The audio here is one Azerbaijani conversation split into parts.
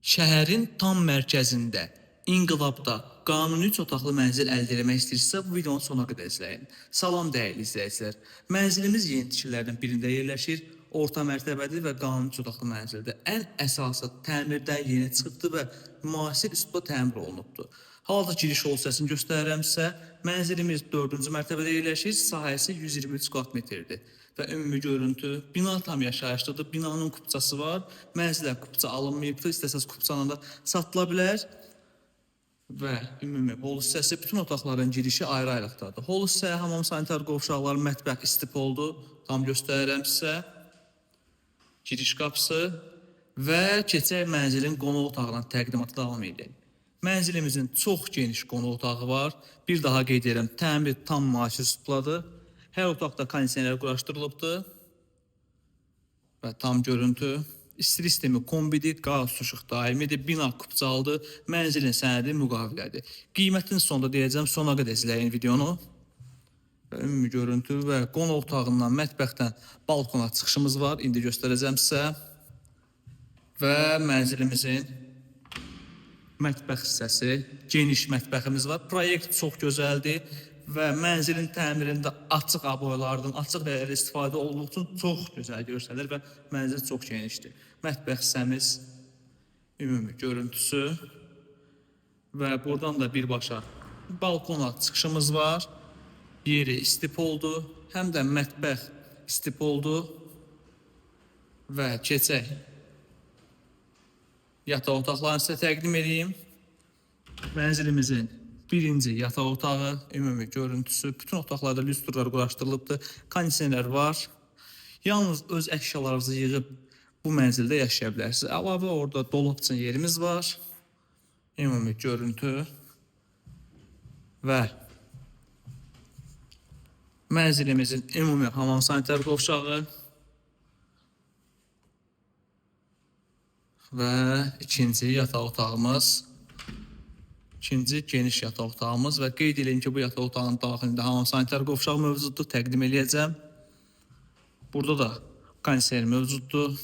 Şəhərin tam mərkəzində, İnqilabda qanuni üç otaqlı mənzil əldə etmək istəyirsinizsə, bu videonu sona qədər izləyin. Salam dəyərli izləyicilər. Mənzilimiz yeni tikilərdən birində yerləşir. Orta mərtəbədir və qanuni üç otaqlı mənzildir. Ən əsası təmirdən yeni çıxıbdır və müasir üslubda təmir olunubdur. Hal-hazırda giriş hol hissəsini göstərirəm sizə. Mənzilimiz 4-cü mərtəbədə yerləşir. Sahəsi 123 kvadrat metrdir və ümumi görüntü. Bina tam yaşayışlıdır. Binanın kupçası var. Mənzilə kupça alınmayıbdır. İstəsəz kupçanla da satıla bilər. Və ümumi hol hissəsi bütün otaqların girişi ayrı-ayrılıqdadır. Hol hissə, hamam sanitar qovşaqları, mətbəx istipoldur. Tam göstərirəm sizə. Giriş qapısı və keçək mənzilin qonaq otağına təqdimatı davam edək. Mənzilimizin çox geniş qonaq otağı var. Bir daha qeyd edirəm, təmir tam müasir üslubdadır. Hər otaqda kondisioner quraşdırılıbdır. Və tam görüntü. İstilik sistemi kombidir, qaz, su, işıq daimidir, bina kupçalıdır, mənzilin sənədi müqavilədir. Qiymətini sonda deyəcəm, sona qədər izləyin videonu. Və ümumi görüntü və qonaq otağından, mətbəxdən balkona çıxışımız var. İndi göstərəcəm sizə. Və mənzilimizin mətbəx hissəsi, geniş mətbəximiz var. Proyekt çox gözəldir və mənzilin təmirində açıq aboylardan, açıq rənglərdən istifadə olunduğu üçün çox gözəl görsənir və mənzil çox genişdir. Mətbəx hissəmiz ümumi görüntüsü və buradan da birbaşa balkona çıxışımız var. Yeri istipoldur, həm də mətbəx istipoldur və keçək yataq otaqlarını sizə təqdim edeyim. Mənzilimizin birinci yataq otağı, ümumi görüntüsü, bütün otaqlarda lüstrlar quraşdırılıbdır, kondisioner var. Yalnız öz əşyalarınızı yığıb bu mənzildə yaşaya bilərsiniz. Əlavə orada dolab üçün yerimiz var. Ümumi görüntü və mənzilimizin ümumi hamam sanitar qovşağı və ikinci yataq otağımız. İkinci geniş yataq otağımız və qeyd edeyim ki, bu yataq otağının daxilində hamam sanitar qovşağı mövcuddur, təqdim eləyəcəm. Burada da kondisioner mövcuddur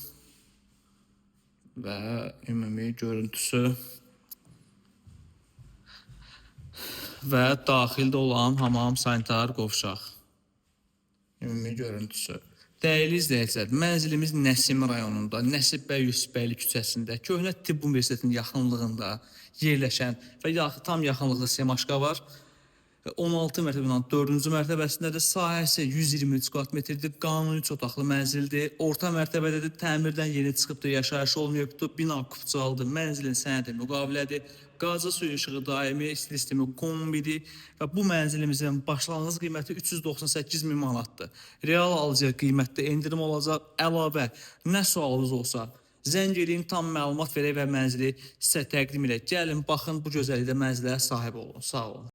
və ümumi görüntüsü və daxildə olan hamam sanitar qovşaq ümumi görüntüsü. Dəyərli izləyicilər, mənzilimiz Nəsimi rayonunda, Nəsib bəy Yusifbəyli küçəsində, Köhnə Tibb Universitetinin yaxınlığında yerləşən və tam yaxınlıqda Semaşka var. 16 mərtəbə binanın 4-cü mərtəbəsindədir. Sahəsi 123 kvadrat metrdir. Qanuni üç otaqlı mənzildir. Orta mərtəbədədir. Təmirdən yeni çıxıbdır, yaşayış olmayıbdır. Bina kupçalıdır. Mənzilin sənədi müqavilədir. Qazı suyu işığı daimi, istilik sistemi kombidir və bu mənzilimizin başlanğıc qiyməti 398 min manatdır. Real alıcıya qiymətdə endirim olacaq. Əlavə nə sualınız olsa zəng eləyin, tam məlumat verək və mənzili sizə təqdim edək. Gəlin, baxın, bu gözəllikdə mənzilə sahib olun. Sağ olun.